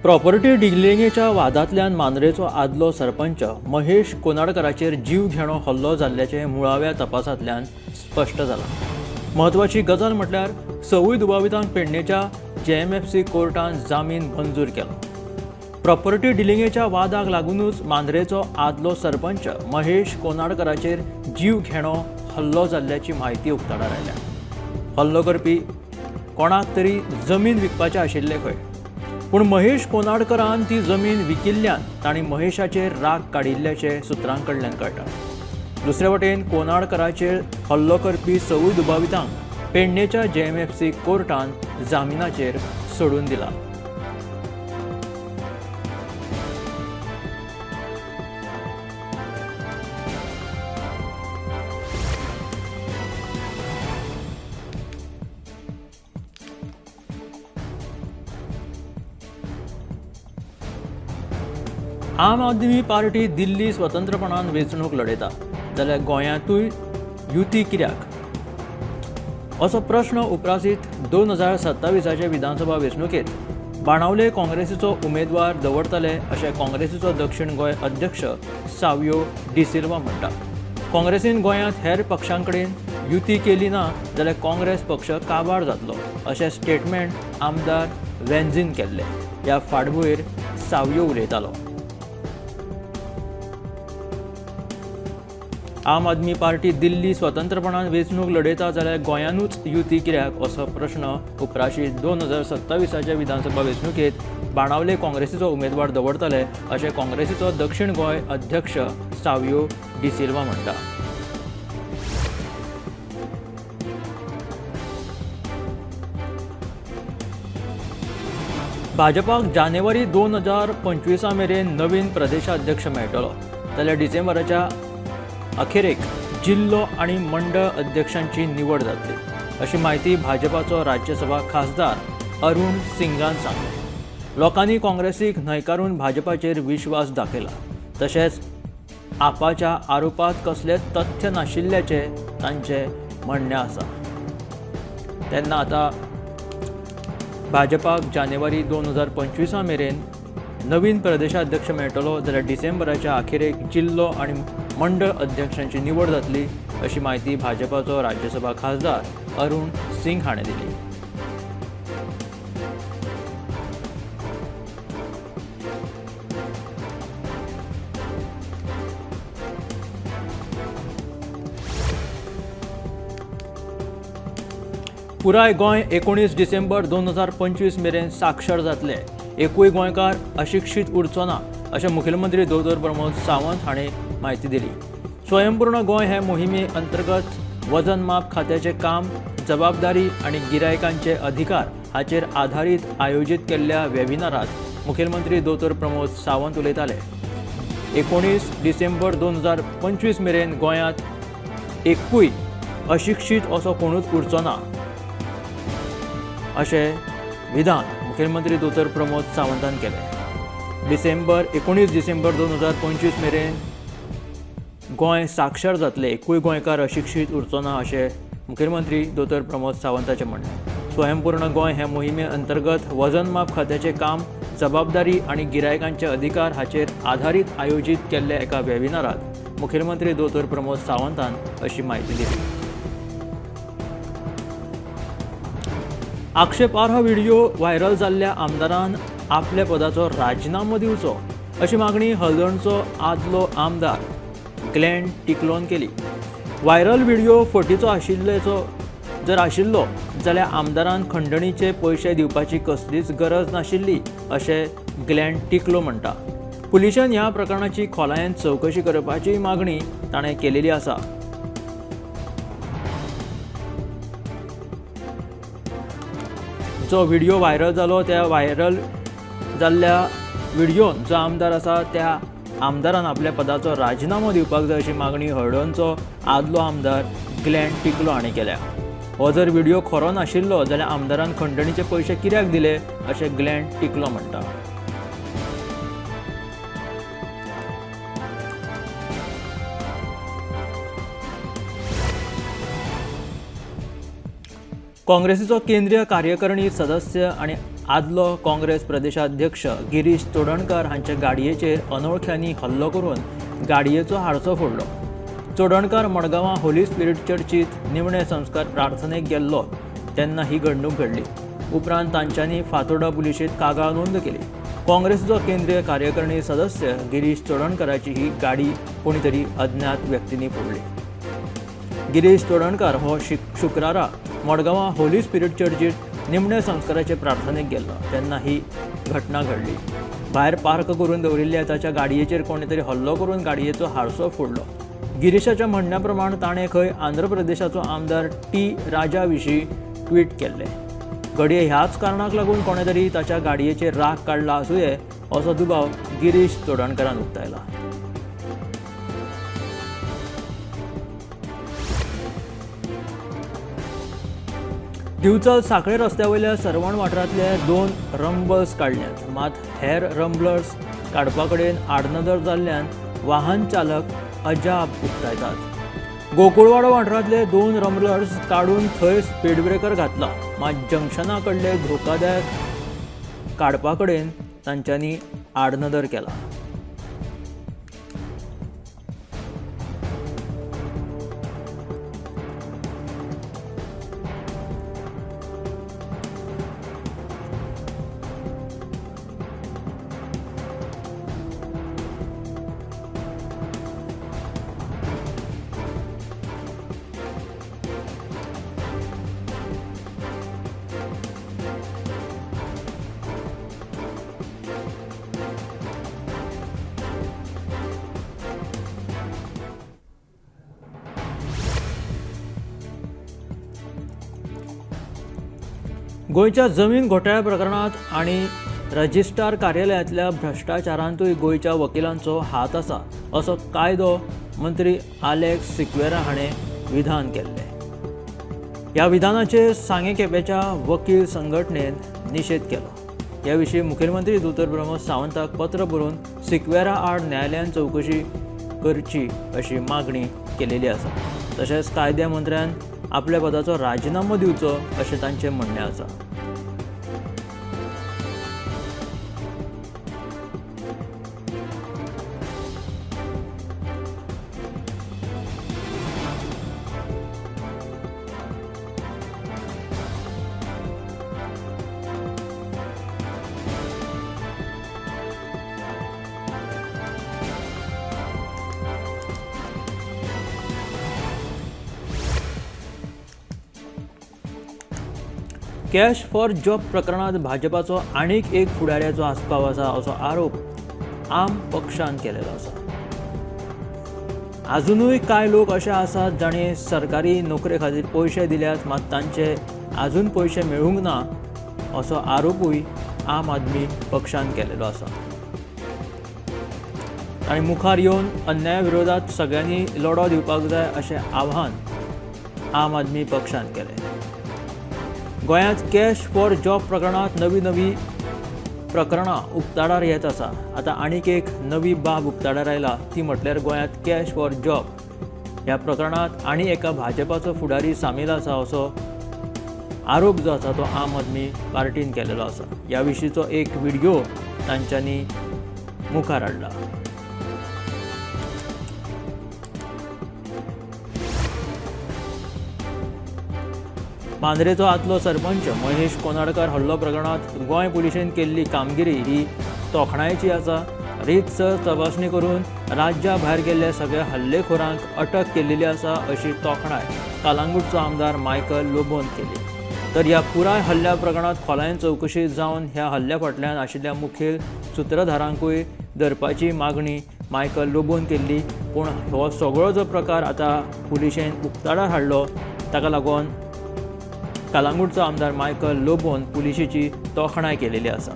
Property डिलिंगेच्या वादांतल्यान मांद्रेचो आदलो सरपंच महेश कोनाडकराचेर जीव घेणो हल्लो जाल्ल्याचें मुळाव्या तपासांतल्यान स्पश्ट जालां. म्हत्वाची गजाल म्हटल्यार सवूय दुबावितांक पेडणेच्या जेएमएफसी कोर्टान जामीन मंजूर केलो. प्रॉपर्टी डिलिंगेच्या वादाक लागुनूच मांद्रेचो आदलो सरपंच महेश कोनाडकराचेर जीव घेणो हल्लो जाल्ल्याची म्हायती उक्ताडार आयल्या. हल्लो करपी कोणाक तरी जमीन विकपाचें आशिल्लें खंय, पूण महेश कोनाडकरान ती जमीन विकिल्ल्यान तांणी महेशाचेर राग काडिल्ल्याचें सुत्रां कडल्यान कळटा. दुसरे वटेन कोनाडकराचेर हल्लो करपी सवूय दुबावितांक पेडणेच्या जेएमएफसी कोर्टान जामिनाचेर सोडून दिला. आम आदमी पार्टी दिल्ली स्वतंत्रपणान वेंचणूक लढयता जाल्यार गोंयांतूय युती कित्याक असो प्रश्न उप्रासीत 2027 विधानसभा वेंचणुकेत बाणावले काँग्रेसीचो उमेदवार दवरतले अशें काँग्रेसीचो दक्षिण गोंय अध्यक्ष सावियो डिसिल्वा म्हणटा. काँग्रेसीन गोंयांत हेर पक्षां कडेन युती केली ना जाल्यार काँग्रेस पक्ष काबार जातलो अशें स्टेटमेंट आमदार वेन्झीन केल्लें. ह्या फाटभुंयेर सावियो उलयतालो. आम आदमी पार्टी दिल्ली स्वतंत्रपणान वेंचणूक लढयता जाल्यार गोंयानूच युती कित्याक असो प्रश्न उप्राशीत 2027 विधानसभा वेंचणुकेत बाणावले काँग्रेसीचो उमेदवार दवरतले अशें काँग्रेसीचो दक्षिण गोंय अध्यक्ष सावियो डिसिल्वा म्हणटा. भाजपाक जानेवारी 2025 मेरेन नवीन प्रदेशाध्यक्ष मेळटलो जाल्यार डिसेंबराच्या अखेरेक जिल्लो आनी मंडळ अध्यक्षांची निवड जातली अशी म्हायती भाजपाचो राज्यसभा खासदार अरुण सिंगान सांगलें. लोकांनी काँग्रेसीक न्हयकारून भाजपाचेर विश्वास दाखयला, तशेंच आपाच्या आरोपांत कसलें तथ्य नाशिल्ल्याचें तांचें म्हणणें आसा. तेन्ना आतां भाजपाक जानेवारी 2025 मेरेन नवीन प्रदेशाध्यक्ष मेळटलो जाल्यार डिसेंबराच्या अखेरेक जिल्लो आनी मंडळ अध्यक्षांची निवड जातली अशी म्हायती भाजपाचो राज्यसभा खासदार अरुण सिंग हाणें दिली. पुराय गोंय 19 डिसेंबर 2025 मेरेन साक्षर जातले, एकूय गोंयकार अशिक्षीत उरचो ना अशें मुखेलमंत्री दोतोर प्रमोद सावंत हांणी म्हायती दिली. स्वयंपूर्ण गोंय हे मोहिमे अंतर्गत वजन माप खात्याचें काम, जबाबदारी आनी गिरायकांचे अधिकार हाचेर आधारीत आयोजीत केल्ल्या वेबिनारात मुखेलमंत्री दोतोर प्रमोद सावंत उलयताले. 19 डिसेंबर 2025 मेरेन गोंयांत एकूय अशिक्षीत असो कोणूच उरचो ना अशें विधान मुखेलमंत्री दोतोर प्रमोद सावंतान केलें. 19 डिसेंबर 2025 मेरेन गोंय साक्षर जातलें, एकूय गोंयकार अशिक्षीत उरचो ना अशें मुखेलमंत्री दोतोर प्रमोद सावंताचें म्हणणें. स्वयंपूर्ण गोंय हे मोहिमे अंतर्गत वजन माप खात्याचें काम, जबाबदारी आनी गिरायकांचे अधिकार हाचेर आधारीत आयोजीत केल्ल्या एका वेबिनारात मुखेलमंत्री दोतोर प्रमोद सावंतान अशी म्हायती दिली. आक्षेपार्ह व्हिडिओ व्हायरल जाल्ल्या आमदारान आपल्या पदाचो राजिनामो दिवचो अशी मागणी हळदणचो आदलो आमदार ग्लॅन टिकलोन केली. व्हायरल व्हिडिओ फटीचो आशिल्ल्याचो जर आशिल्लो जाल्यार आमदारान खंडणीचे पयशे दिवपाची कसलीच गरज नाशिल्ली अशें ग्लॅन टिकलो म्हणटा. पुलिशान ह्या प्रकरणाची खोलायेन चवकशी करपाची मागणी ताणें केलेली आसा. जो व्हिडिओ व्हायरल जालो त्या व्हायरल जाल्ल्या व्हिडिओन जो आमदार आसा त्या आमदारान आपल्या पदाचो राजिनामो दिवपाक जाय अशी मागणी हळदणचो आदलो आमदार ग्लॅन टिकलो हाणें केल्या. हो जर व्हिडिओ खरो नाशिल्लो जाल्यार आमदारान खंडणीचे पयशे कित्याक दिले अशें ग्लॅन टिकलो म्हणटा. काँग्रेसीचो केंद्रीय कार्यकारिणी सदस्य आनी आदलो काँग्रेस प्रदेशाध्यक्ष गिरीश चोडणकर हांच्या गाडयेचेर अनोळख्यांनी हल्लो करून गाडयेचो हारसो फोडलो. चोडणकर मडगांवां होली स्पिरिट चर्चीत निमणे संस्कार प्रार्थनेक गेल्लो तेन्ना ही घडणूक घडली. उपरांत तांच्यांनी फातोर्डा पुलिशेंत कागाळ नोंद केली. काँग्रेसीचो केंद्रीय कार्यकारिणी सदस्य गिरीश चोडणकराची ही गाडी कोणी तरी अज्ञात व्यक्तींनी फोडली. गिरीश चोडणकर हो शुक्रारा मडगांवां होली स्पिरिट चर्चीत निमणे संस्काराचे प्रार्थनेक गेल्लो तेन्ना ही घटना घडली. भायर पार्क करून दवरिल्ल्या ताच्या गाडयेचेर कोणी तरी हल्लो करून गाडयेचो हारसो फोडलो. गिरीशाच्या म्हणण्या प्रमाण ताणें खंय आंध्र प्रदेशाचो आमदार टी राजा विशीं ट्वीट केल्लें. घडये ह्याच कारणाक लागून कोणे तरी ताच्या गाडयेचेर राग काडला आसुये असो दुबाव गिरीश चोडणकरान उक्तायला. दिवचल साखळे रस्त्या वयल्या सर्वण वाठारांतले 2 रंबल्स काडल्यात, मात हेर रंबलर्स काडपा कडेन आडनदर जाल्ल्यान वाहन चालक अजाप उक्तायतात. गोकुळवाडो वाठारांतले 2 रंबलर्स काडून थंय स्पीड ब्रेकर घातला, मात जंक्शना कडले धोकादायक काडपा कडेन तांच्यांनी आडनदर केला. गोंयच्या जमीन घोटाळ्या प्रकरणांत आनी रजिस्ट्रार कार्यालयांतल्या भ्रश्टाचारांतूय गोंयच्या वकिलांचो हात आसा असो कायदो मंत्री आलेक्स सिक्वेरा हाणें विधान केल्लें. ह्या विधानाचेर सांगें केपेंच्या वकील संघटनेन निशेध केलो. ह्या विशीं मुखेलमंत्री दोतोर प्रमोद सावंताक पत्र बरोवन सिक्वेरा आड न्यायालयान चवकशी करची अशी मागणी केलेली आसा. तशेंच कायद्या मंत्र्यान आपल्या पदाचो राजिनामो दिवचो अशें तांचें म्हणणें आसा. कॅश फॉर जॉब प्रकरणांत भाजपाचो आनीक एक फुडाऱ्याचो आस्पाव आसा असो आरोप आम पक्षान केलेलो आसा. आजुनूय कांय लोक अशे आसात जांणी सरकारी नोकरे खातीर पयशे दिल्यात, मात तांचे आजून पयशे मेळूंक ना असो आरोपूय आम आदमी पक्षान केलेलो आसा. आनी मुखार येवन अन्याया विरोधात सगळ्यांनी लढो दिवपाक जाय अशें आव्हान आम आदमी पक्षान केलें. गोंयांत कॅश फॉर जॉब प्रकरणांत नवी नवी प्रकरणां उक्ताडार येत आसा. आतां आनीक एक नवी बाब उक्ताडार आयला ती म्हटल्यार गोंयांत कॅश फॉर जॉब ह्या प्रकरणांत आनी एका भाजपाचो फुडारी सामील आसा असो आरोप जो आसा तो आम आदमी पार्टीन केलेलो आसा. ह्या विशींचो एक व्हिडियो तांच्यांनी मुखार हाडला. मांद्रेचो आदलो सरपंच महेश कोनाडकर हल्लो प्रकरणांत गोंय पुलिशेन केल्ली कामगिरी ही तोखणायेची आसा. रीतसर तपासणी करून राज्या भायर गेल्ल्या सगळ्या हल्लेखोरांक अटक केल्ली आसा अशी तोखणाय कालांगूटचो आमदार मायकल लोबोन केली. तर ह्या पुराय हल्ल्या प्रकरणांत खोलायेन चवकशी जावन ह्या हल्ल्या फाटल्यान आशिल्ल्या मुखेल सुत्रधारांकूय धरपाची मागणी मायकल लोबोन केल्ली. पूण हो सगळो जो प्रकार आतां पुलिशेन उक्ताडार हाडलो ताका लागून कालांगूटचो आमदार मायकल लोबोन पुलिशेची तोखणाय केलेली आसा.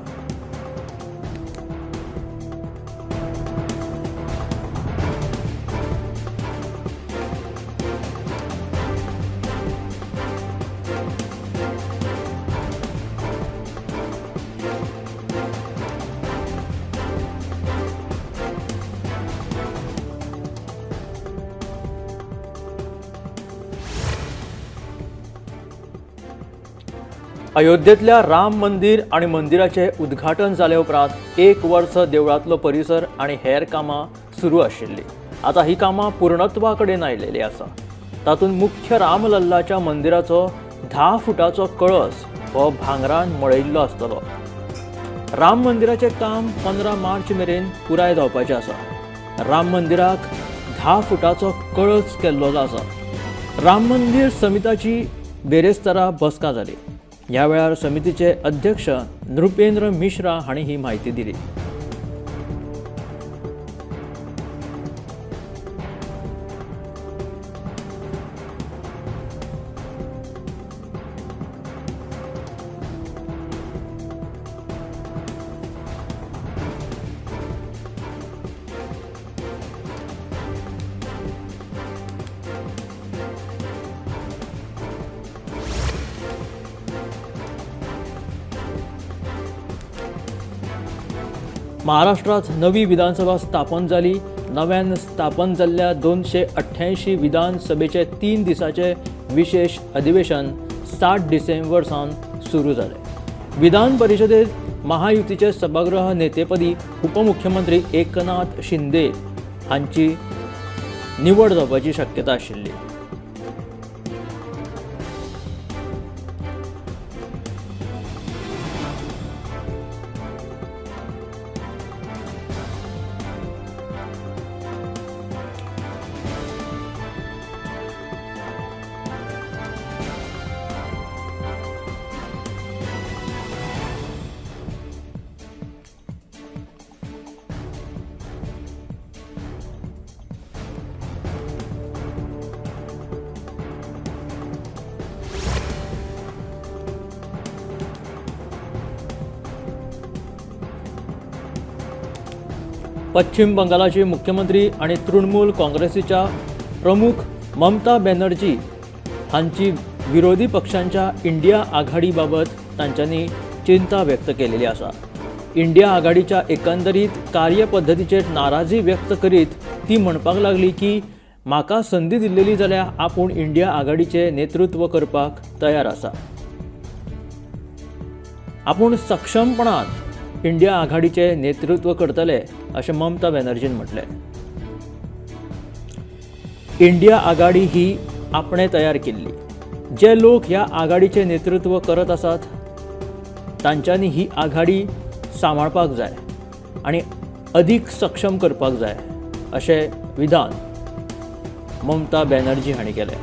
अयोध्येंतल्या राम मंदिर आनी मंदिराचें उद्घाटन जाले उपरांत एक वर्स देवळांतलो परिसर आनी हेर कामां सुरू आशिल्लीं. आतां ही कामां पूर्णत्वा कडेन आयिल्ली आसा. तातूंत मुख्य रामलल्लाच्या मंदिराचो 10 फुटाचो कळस हो भांगरान मळयिल्लो आसतलो. राम मंदिराचें काम 15 मार्च मेरेन पुराय जावपाचें आसा. राम मंदिराक 10 फुटाचो कळस केल्लो आसा. राम मंदिर समिताची बेरेस्तारा बसका जाली. ह्या वेळार समितीचे अध्यक्ष नृपेंद्र मिश्रा हांणी ही म्हायती दिली. महाराष्ट्रात नवी विधानसभा स्थापन जाली. नव्यान स्थापन जाल्ल्या 288 विधानसभेचे 3 दिसाचे विशेष अधिवेशन 7 डिसेंबर सावन सुरू जालें. विधान परिशदेत महायुतीचे सभागृह नेतेपदी उपमुख्यमंत्री एकनाथ शिंदे हांची निवड जावपाची शक्यता आशिल्ली. पश्चिम बंगालाचे मुख्यमंत्री आणि तृणमूल काँग्रेसीच्या प्रमुख ममता बॅनर्जी हांची विरोधी पक्षांच्या इंडिया आघाडीबाबत तांच्यांनी चिंता व्यक्त केलेली आसा. इंडिया आघाडीच्या एकंदरीत कार्यपद्धतीचेर नाराजी व्यक्त करीत ती म्हणपाक लागली की म्हाका संदी दिल्लेली जाल्यार आपूण इंडिया आघाडीचें नेतृत्व करपाक तयार आसा. आपूण सक्षमपणान इंडिया आघाडीचे नेतृत्व करतले अशें ममता बॅनर्जीन म्हटलें. इंडिया आघाडी ही आपणे तयार केल्ली. जे लोक ह्या आघाडीचें नेतृत्व करत आसात तांच्यांनी ही आघाडी सांबाळपाक जाय आनी अदीक सक्षम करपाक जाय अशें विधान ममता बॅनर्जी हांणी केलें.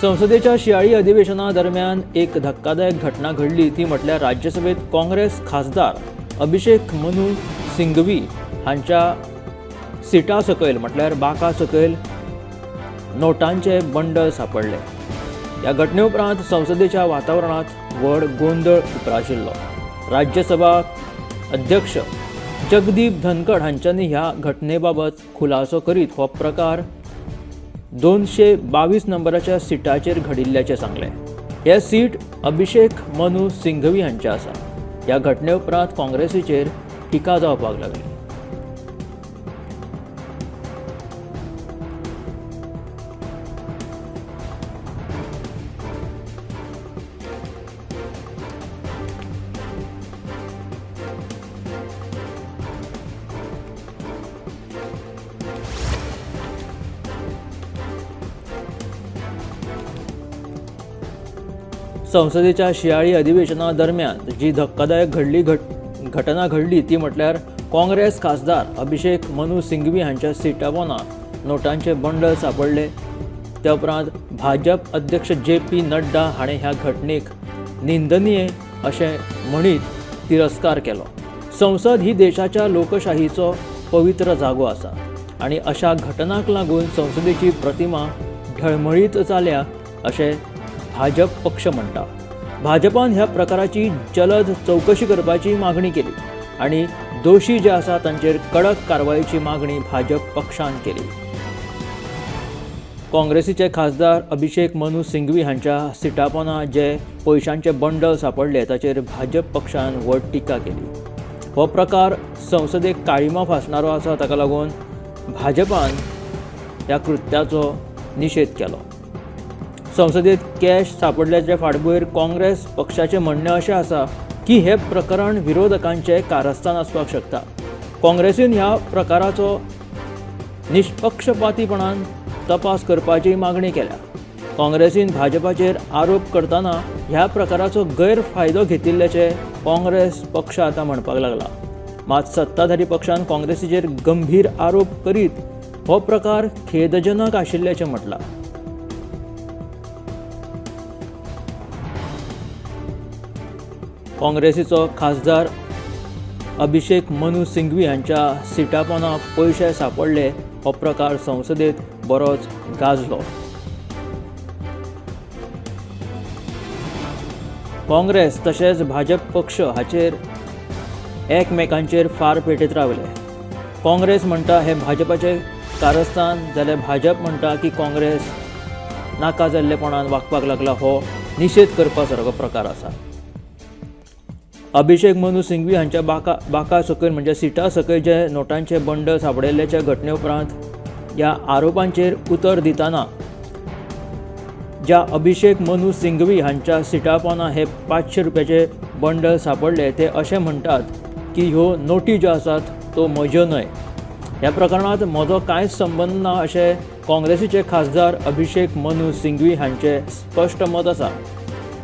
संसदेच्या शियाळी अधिवेशना दरम्यान एक धक्कादायक घटना घडली ती म्हटल्यार राज्यसभेत काँग्रेस खासदार अभिषेक मनु सिंघवी हांच्या सिटा सकयल म्हटल्यार बाका सकयल नोटांचे बंडल सापडले. ह्या घटने उपरांत संसदेच्या वातावरणांत व्हड गोंदळ उप्राशिल्लो. राज्यसभा अध्यक्ष जगदीप धनखड हांच्यांनी ह्या घटनेबाबत खुलासो करीत हो प्रकार 222 नंबराच्या सिटाचेर घडिल्ल्याचें सांगलें. हें सीट अभिषेक मनु सिंघवी हांचें आसा. ह्या घटने उपरांत काँग्रेसीचेर टिका जावपाक लागली. संसदेच्या शियाळी अधिवेशना दरम्यान जी धक्कादायक घटना घडली ती म्हटल्यार काँग्रेस खासदार अभिषेक मनु सिंघवी हांच्या सिटापोना नोटांचे बंडल सापडले. त्या उपरांत भाजप अध्यक्ष जे पी नड्डा हाणें ह्या घटनेक निंदनीय अशें म्हणीत तिरस्कार केलो. संसद ही देशाच्या लोकशाहीचो पवित्र जागो आसा आनी अशा घटनांक लागून संसदेची प्रतिमा ढळमळीत जाल्या अशें भाजप पक्ष म्हणटा. भाजपान ह्या प्रकाराची जलद चवकशी करपाची मागणी केली आनी दोशी जे आसा तांचेर कडक कारवायेची मागणी भाजप पक्षान केली. काँग्रेसीचे खासदार अभिषेक मनु सिंघवी हांच्या सिटापोना जे पयशांचे बंडल सापडले ताचेर भाजप पक्षान व्हड टिका केली. हो प्रकार संसदेक काळीमा फासणारो आसा, ताका लागून भाजपान ह्या कृत्याचो निशेध केलो. संसदेत कॅश सांपडल्याचे फाटभूंयेर काँग्रेस पक्षाचें म्हणणें अशें आसा की हें प्रकरण विरोधकांचें कारस्थान आसपाक शकता. काँग्रेसीन ह्या प्रकाराचो निश्पक्षपातीपणान तपास करपाची मागणी केल्या. काँग्रेसीन भाजपाचेर आरोप करतना ह्या प्रकाराचो गैरफायदो घेतिल्ल्याचें काँग्रेस पक्ष आतां म्हणपाक लागला. मात सत्ताधारी पक्षान काँग्रेसीचेर गंभीर आरोप करीत हो प्रकार खेदजनक आशिल्ल्याचें म्हटलां. काँग्रेसीचो खासदार अभिषेक मनु सिंघवी हांच्या सिटापोना पयशे सांपडले हो प्रकार संसदेत बरोच गाजलो. काँग्रेस तशेंच भाजप पक्ष हाचेर एकमेकांचेर फार पेटयत रावले. काँग्रेस म्हणटा हें भाजपाचें कारस्थान, जाल्यार भाजप म्हणटा की काँग्रेस नाका जाल्लेपणान वागपाक लागला. हो निशेध करपा सारको प्रकार आसा. अभिषेक मनु सिंघवी हांच्या बाका सकयल म्हणजे सिटा सकयल जे नोटांचे बंडल सांपडिल्ल्याच्या घटने उपरांत ह्या आरोपांचेर उतर दितना ज्या अभिषेक मनु सिंघवी हांच्या सिटापोना हे 500 रुपयाचे बंडल सांपडले ते अशें म्हणटात की ह्यो नोटी ज्यो आसात त्यो म्हज्यो न्हय. ह्या प्रकरणांत म्हजो कांयच संबंद ना अशें काँग्रेसीचे खासदार अभिषेक मनु सिंघवी हांचें स्पश्ट मत आसा.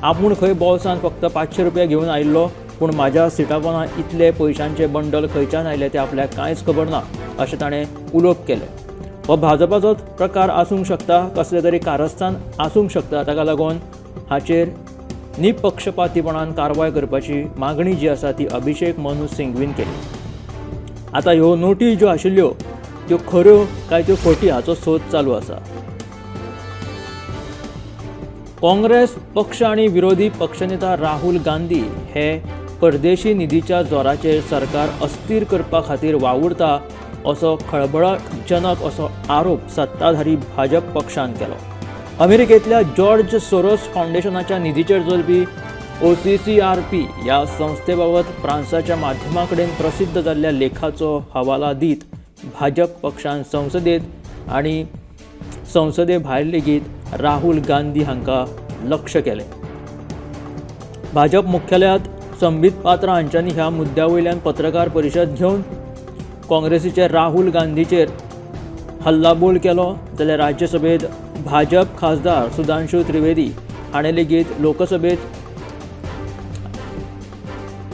आपूण खंय बोल्सान फक्त 500 रुपया घेवन आयिल्लो, पूण म्हाज्या सिटापोना इतले पयशांचे बंडल खंयच्यान आयले ते आपल्याक कांयच खबर ना अशें ताणें उलोवप केलें. हो भाजपाचोच प्रकार आसूंक शकता, कसलें तरी कारस्थान आसूंक शकता. ताका लागून हाचेर निपक्षपातीपणान कारवाय करपाची मागणी जी आसा ती अभिषेक मनु सिंघवीन केली. आतां ह्यो नोटी ज्यो आशिल्ल्यो त्यो खऱ्यो काय त्यो फटी हाचो सोद चालू आसा. काँग्रेस पक्ष आनी विरोधी पक्षनेता राहुल गांधी हे परदेशी निधीच्या जोराचेर सरकार अस्थिर करपा खातीर वावुरता असो खळबळजनक असो आरोप सत्ताधारी भाजप पक्षान केलो. अमेरिकेंतल्या जॉर्ज सोरोस फावंडेशनाच्या निधीचेर चलपी OCCRP ह्या संस्थे बाबत फ्रांसाच्या माध्यमा कडेन प्रसिद्ध जाल्ल्या लेखाचो हवाला दीत भाजप पक्षान संसदेत आनी संसदे भायर लेगीत राहुल गांधी हांकां लक्ष केलें. भाजप मुख्यालयांत संबीत पात्रा हांच्यांनी ह्या मुद्द्या वयल्यान पत्रकार परिशद घेवन काँग्रेसीचे राहुल गांधीचेर हल्लाबोल केलो. जाल्यार राज्यसभेत भाजप खासदार सुधांशु त्रिवेदी हाणें लेगीत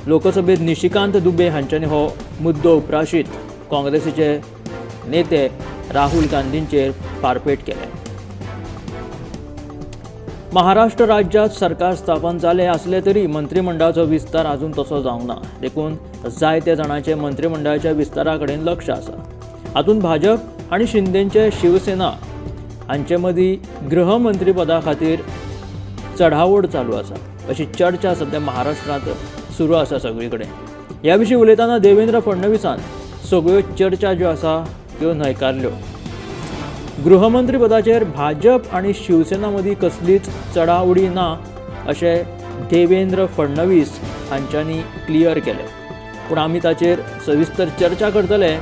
लोकसभेत निशिकांत दुबे हांच्यांनी हो मुद्दो उप्राशीत काँग्रेसीचे नेते राहुल गांधींचेर फारपेट केले. महाराष्ट्र राज्यांत सरकार स्थापन जालें आसलें तरी मंत्रिमंडळाचो विस्तार अजून तसो जावंक ना, देखून जायते जाणांचें मंत्रिमंडळाच्या विस्तारा कडेन लक्ष आसा. हातूंत भाजप आनी शिंदेचे शिवसेना हांचे मदीं गृहमंत्रीपदा खातीर चढाओढ चालू आसा अशी चर्चा सद्या महाराष्ट्रांत सुरू आसा सगळी कडेन. ह्या विशीं उलयतना देवेंद्र फडणवीसान सगळ्यो चर्चा ज्यो आसा त्यो न्हयकारल्यो. गृहमंत्रीपदाचेर भाजप आनी शिवसेना मदीं कसलीच चढाओढी ना अशें देवेंद्र फडणवीस हांच्यांनी क्लियर केलें. पूण आमी ताचेर सविस्तर चर्चा करतले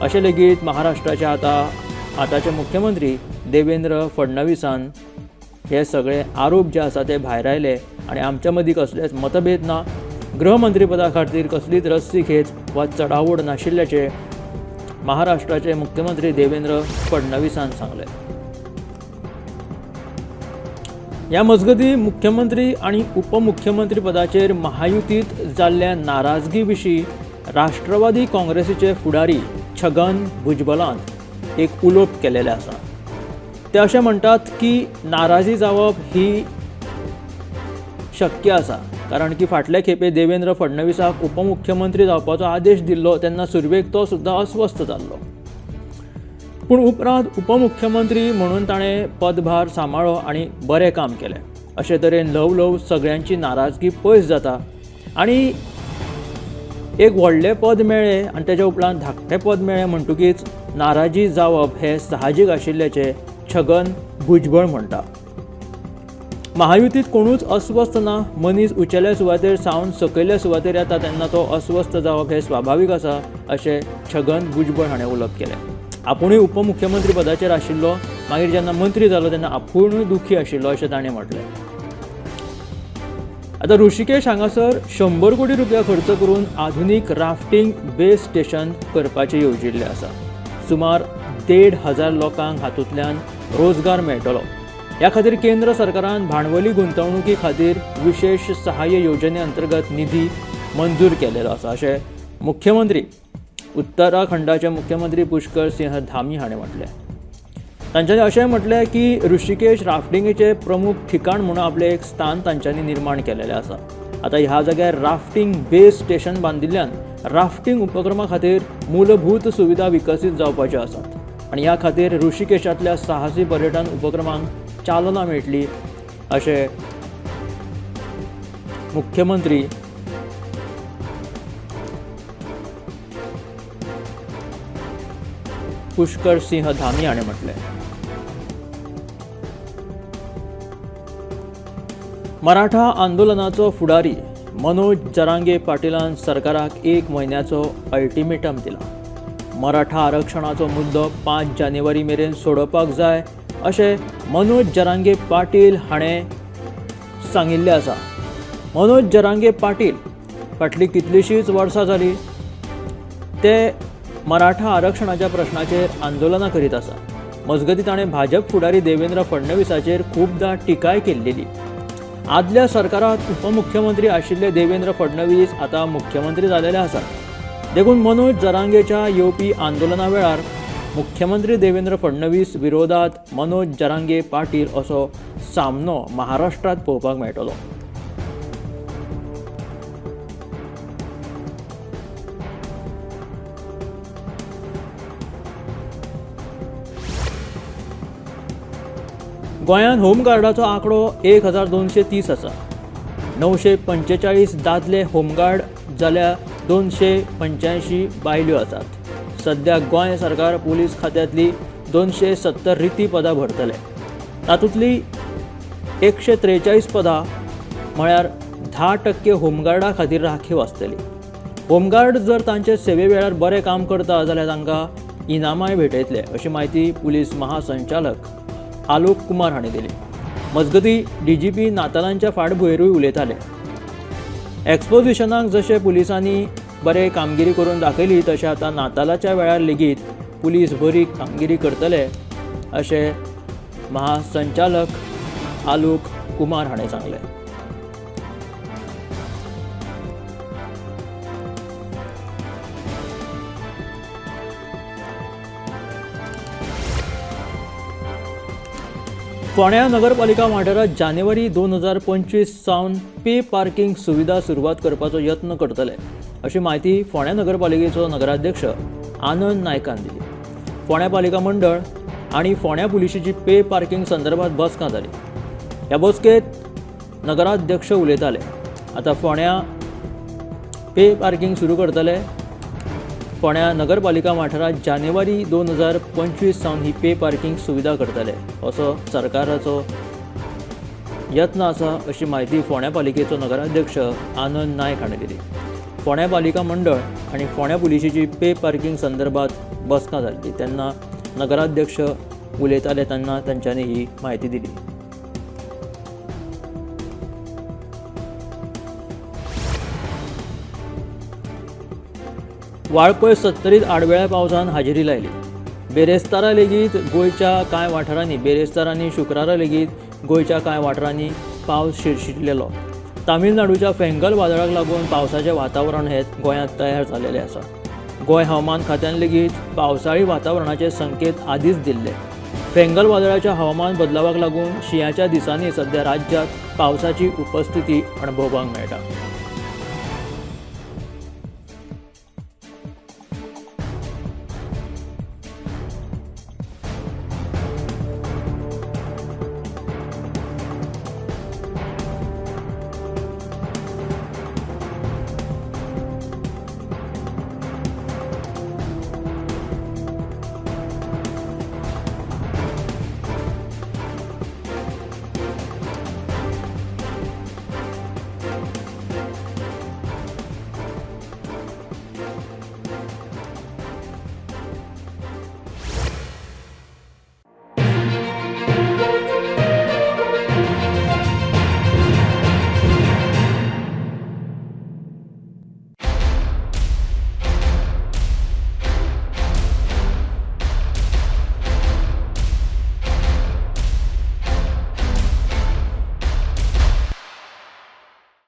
अशें लेगीत महाराष्ट्राचे आतांचे मुख्यमंत्री देवेंद्र फडणवीसान हे सगळे आरोप जे आसा ते भायर आयले आनी आमच्या मदीं कसलेच मतभेद ना, गृहमंत्रीपदा खातीर कसलीच रस्सी खेच वा चढाओढ नाशिल्ल्याचें महाराष्ट्राचे मुख्यमंत्री देवेंद्र फडणवीसान सांगलें. ह्या मजगतीं मुख्यमंत्री आनी उपमुख्यमंत्री पदाचेर महायुतींत जाल्ल्या नाराजगी विशीं राष्ट्रवादी काँग्रेसीचे फुडारी छगन भुजबलान एक उलोवप केलेलें आसा. ते अशें म्हणटात की नाराजी जावप ही शक्य आसा, कारण की फाटले खेपे देवेंद्र फडणवीसाक उपमुख्यमंत्री जावपाचो आदेश दिल्लो तेन्ना सुरवेक तो सुद्दां अस्वस्थ जाल्लो, पूण उपरांत उपमुख्यमंत्री म्हणून ताणें पदभार सांबाळ्ळो आनी बरें काम केलें. अशे तरेन ल्हव ल्हव सगळ्यांची नाराजगी पयस जाता आनी एक व्हडलें पद मेळ्ळें आनी तेज्या उपरांत धाकटें पद मेळ्ळें म्हणटकीच नाराजी जावप हें साहजीक आशिल्ल्याचें छगन भुजबळ म्हणटा. महायुतींत कोणूच अस्वस्थ ना, मनीस उंचेल्या सुवातेर सावन सकयल्या सुवातेर येता तेन्ना तो अस्वस्थ जावप हें स्वाभावीक आसा अशें छगन भुजबळ हाणें उलोवप केलें. आपुणूय उपमुख्यमंत्री पदाचेर आशिल्लो, मागीर जेन्ना मंत्री जालो तेन्ना आपुणूय दुखी आशिल्लो अशें ताणें म्हटलें. आतां ऋषिकेश हांगासर 100 कोटी रुपया खर्च करून आधुनीक राफ्टिंग बेस स्टेशन करपाचें येवजिल्लें आसा. सुमार 1500 लोकांक हातूंतल्यान रोजगार मेळटलो. ह्या खातीर केंद्र सरकारान भांडवली गुंतवणुकी खातीर विशेष सहाय्य योजने अंतर्गत निधी मंजूर केलेलो आसा अशें मुख्यमंत्री उत्तराखंडाचे मुख्यमंत्री पुष्कर सिंह धामी हाणें म्हटलें. तांच्यांनी अशें म्हटलें की ऋषिकेश राफ्टिंगेचें प्रमुख ठिकाण म्हणून आपलें एक स्थान तांच्यांनी निर्माण केलेलें आसा. आतां ह्या जाग्यार राफ्टिंग बेस स्टेशन बांदिल्ल्यान राफ्टिंग उपक्रमा खातीर मूलभूत सुविधा विकसीत जावपाच्यो आसात आनी ह्या खातीर ऋषिकेशांतल्या साहसी पर्यटन उपक्रमांक चालना मेळटली अशें मुख्यमंत्री पुष्कर सिंह धामी हाणें म्हटलें. मराठा आंदोलनाचो फुडारी मनोज जरांगे पाटीलान सरकाराक 1 म्हयन्याचो अल्टिमेटम दिला. मराठा आरक्षणाचो मुद्दो 5 जानेवारी मेरेन सोडोवपाक जाय अशें मनोज जरांगे पाटील हाणें सांगिल्लें आसा. मनोज जरांगे पाटील फाटलीं कितलींशींच वर्सां जालीं ते मराठा आरक्षणाच्या प्रश्नाचेर आंदोलनां करीत आसा. मजगतीं ताणें भाजप फुडारी देवेंद्र फडणवीसाचेर खुबदां टिकाय केल्लेली. आदल्या सरकारांत उपमुख्यमंत्री आशिल्ले देवेंद्र फडणवीस आतां मुख्यमंत्री जालेले आसात. देखून मनोज जरांगेच्या येवपी आंदोलना वेळार मुख्यमंत्री देवेंद्र फडणवीस विरोधात मनोज जरांगे पाटील असो सामनो महाराष्ट्रांत पळोवपाक मेळटलो. गोंयांत होमगार्डाचो आंकडो 1230 आसा. 945 दादले होमगार्ड जाल्यार 285 बायल्यो आसात. सध्या गोंय सरकार पुलीस खात्यांतली 270 रिती पदां भरतले. तातूंतली 143 पदां म्हळ्यार 10% होमगार्डा खातीर राखीव आसतली. होमगार्ड जर तांचे सेवे वेळार बरें काम करता जाल्यार तांकां इनामांय भेटयतले अशी म्हायती पुलीस महासंचालक आलोक कुमार हांणी दिली. मजगतीं डीजीपी नातालांच्या फाटभुंयेरूय उलयताले. एक्सपोजिशनाक जशें पुलिसांनी बरे कामगिरी करून दाखयली तशें आतां नातालाच्या वेळार लेगीत पुलीस बरी कामगिरी करतले अशें महासंचालक आलोक कुमार हाणें सांगलें. फोंड्या नगरपालिका वाठारांत जानेवारी 2025 सावन पे पार्किंग सुविधा सुरवात करपाचो यत्न करतले अशी म्हायती फोंड्या नगरपालिकेचो नगराध्यक्ष आनंद नायकान दिली. फोंड्या पालिका मंडळ आनी फोंड्या पुलिशेची पे पार्किंग संदर्भात बसका जाली. ह्या बसकेंत नगराध्यक्ष उलयताले. आतां फोंड्या पे पार्किंग सुरू करतले. फोंड्या नगरपालिका वाठारांत जानेवारी 2025 सावन ही पे पार्किंग सुविधा करतले असो सरकाराचो यत्न आसा अशी म्हायती फोंड्या पालिकेचो नगराध्यक्ष आनंद नायक हाणें दिली. फोंड्या पालिका मंडळ आनी फोंड्या पुलिशेची पे पार्किंग संदर्भात बसका जाल्ली तेन्ना नगराध्यक्ष उलयताले तेन्ना तांच्यांनी ही म्हायती दिली. वाळपय सत्तरीत आडवेळ्या पावसान हाजेरी लायली. बेरेस्तारा लेगीत गोंयच्या कांय वाठारांनी बेरेस्तारांनी शुक्रारा लेगीत गोंयच्या कांय वाठारांनी पावस शिरशिरलेलो. तामिळनाडूच्या फेंगल वादळाक लागून पावसाचें वातावरण हें गोंयांत तयार जालेलें आसा. गोंय हवामान खात्यान लेगीत पावसाळी वातावरणाचे संकेत आदींच दिल्ले. फेंगल वादळाच्या हवामान बदलावाक लागून शिंयाच्या दिसांनी सध्या राज्यांत पावसाची उपस्थिती अणभवपाक मेळटा.